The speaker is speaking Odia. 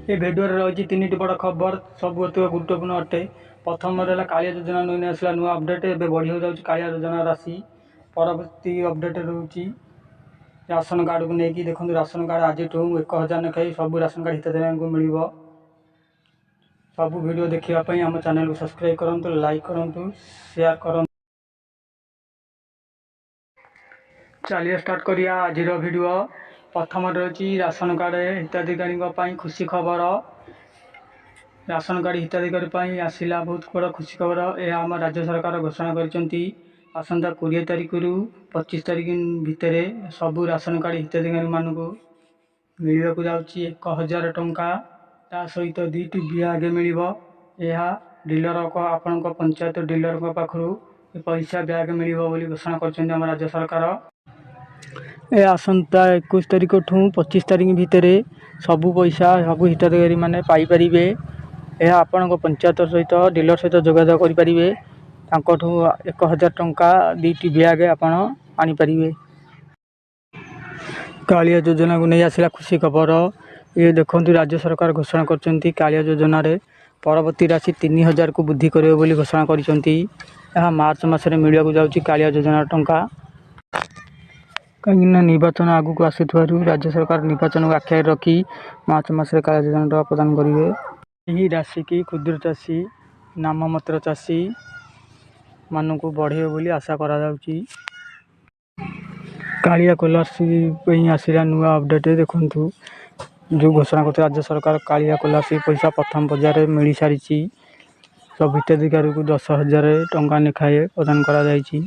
ଏ ଭିଡ଼ିଓରେ ରହିଛି ତିନିଟି ବଡ଼ ଖବର, ସବୁ ଅତି ଗୁରୁତ୍ୱପୂର୍ଣ୍ଣ ଅଟେ। ପ୍ରଥମରେ ହେଲା କାଳିଆ ଯୋଜନା ନେଇ ଆସିଲା ନୂଆ ଅପଡ଼େଟ୍, ଏବେ ବଢ଼ିବାକୁ ଯାଉଛି କାଳିଆ ଯୋଜନା ରାଶି। ପରବର୍ତ୍ତୀ ଅପଡ଼େଟ୍ ରହୁଛି ରାସନ କାର୍ଡ଼କୁ ନେଇକି। ଦେଖନ୍ତୁ, ରାସନ କାର୍ଡ଼ ଆଜିଠୁ 1000 ଲେଖାଏଁ ସବୁ ରାସନ କାର୍ଡ଼ ହିତାଧିକାରୀଙ୍କୁ ମିଳିବ। ସବୁ ଭିଡ଼ିଓ ଦେଖିବା ପାଇଁ ଆମ ଚ୍ୟାନେଲକୁ ସବସ୍କ୍ରାଇବ୍ କରନ୍ତୁ, ଲାଇକ୍ କରନ୍ତୁ, ସେୟାର କରନ୍ତୁ। ଚାଲିବା, ଷ୍ଟାର୍ଟ କରିବା ଆଜିର ଭିଡ଼ିଓ। ପ୍ରଥମରେ ରହିଛି ରାସନ କାର୍ଡ଼ ହିତାଧିକାରୀଙ୍କ ପାଇଁ ଖୁସି ଖବର। ରାସନ କାର୍ଡ଼ ହିତାଧିକାରୀ ପାଇଁ ଆସିଲା ବହୁତ ବଡ଼ ଖୁସି ଖବର। ଏହା ଆମ ରାଜ୍ୟ ସରକାର ଘୋଷଣା କରିଛନ୍ତି, ଆସନ୍ତା 20 ତାରିଖରୁ 25 ତାରିଖ ଭିତରେ ସବୁ ରାସନ କାର୍ଡ଼ ହିତାଧିକାରୀମାନଙ୍କୁ ମିଳିବାକୁ ଯାଉଛି 1000 ଟଙ୍କା। ତା ସହିତ 2ଟି ବ୍ୟାଗ୍ ମିଳିବ। ଏହା ଡିଲରଙ୍କ, ଆପଣଙ୍କ ପଞ୍ଚାୟତ ଡିଲରଙ୍କ ପାଖରୁ ପଇସା ବ୍ୟାଗ୍ ମିଳିବ ବୋଲି ଘୋଷଣା କରିଛନ୍ତି ଆମ ରାଜ୍ୟ ସରକାର। ଏ ଆସନ୍ତା 21 ତାରିଖଠୁ 25 ତାରିଖ ଭିତରେ ସବୁ ପଇସା ସବୁ ହିତାଧିକାରୀମାନେ ପାଇପାରିବେ। ଏହା ଆପଣଙ୍କ ପଞ୍ଚାୟତ ସହିତ, ଡିଲର ସହିତ ଯୋଗାଯୋଗ କରିପାରିବେ। ତାଙ୍କଠୁ 1000 ଟଙ୍କା, 2ଟି ବ୍ୟାଗ୍ ଆପଣ ଆଣିପାରିବେ। କାଳିଆ ଯୋଜନାକୁ ନେଇ ଆସିଲା ଖୁସି ଖବର। ଇଏ ଦେଖନ୍ତୁ, ରାଜ୍ୟ ସରକାର ଘୋଷଣା କରିଛନ୍ତି, କାଳିଆ ଯୋଜନାରେ ପରବର୍ତ୍ତୀ ରାଶି 3000କୁ ବୃଦ୍ଧି କରିବେ ବୋଲି ଘୋଷଣା କରିଛନ୍ତି। ଏହା ମାର୍ଚ୍ଚ ମାସରେ ମିଳିବାକୁ ଯାଉଛି କାଳିଆ ଯୋଜନା ଟଙ୍କା। କାହିଁକିନା ନିର୍ବାଚନ ଆଗକୁ ଆସୁଥିବାରୁ ରାଜ୍ୟ ସରକାର ନିର୍ବାଚନକୁ ଆଖିରେ ରଖି ମାର୍ଚ୍ଚ ମାସରେ କାଳିଆ ଯୋଜନା ଟଙ୍କା ପ୍ରଦାନ କରିବେ। ଏହି ରାଶିକି କ୍ଷୁଦ୍ର ଚାଷୀ, ନାମମାତ୍ର ଚାଷୀ ମାନଙ୍କୁ ବଢ଼େଇବେ ବୋଲି ଆଶା କରାଯାଉଛି। କାଳିଆ ସ୍କଲାରସିପ୍ ପାଇଁ ଆସିଲା ନୂଆ ଅପଡ଼େଟ୍। ଦେଖନ୍ତୁ, ଯେଉଁ ଘୋଷଣା କରିଥିଲେ ରାଜ୍ୟ ସରକାର, କାଳିଆ ସ୍କଲାରସିପ୍ ପଇସା ପ୍ରଥମ ପର୍ଯ୍ୟାୟରେ ମିଳିସାରିଛି। ସବୁ ହିତାଧିକାରୀକୁ 10,000 ଟଙ୍କା ଲେଖାଏଁ ପ୍ରଦାନ କରାଯାଇଛି।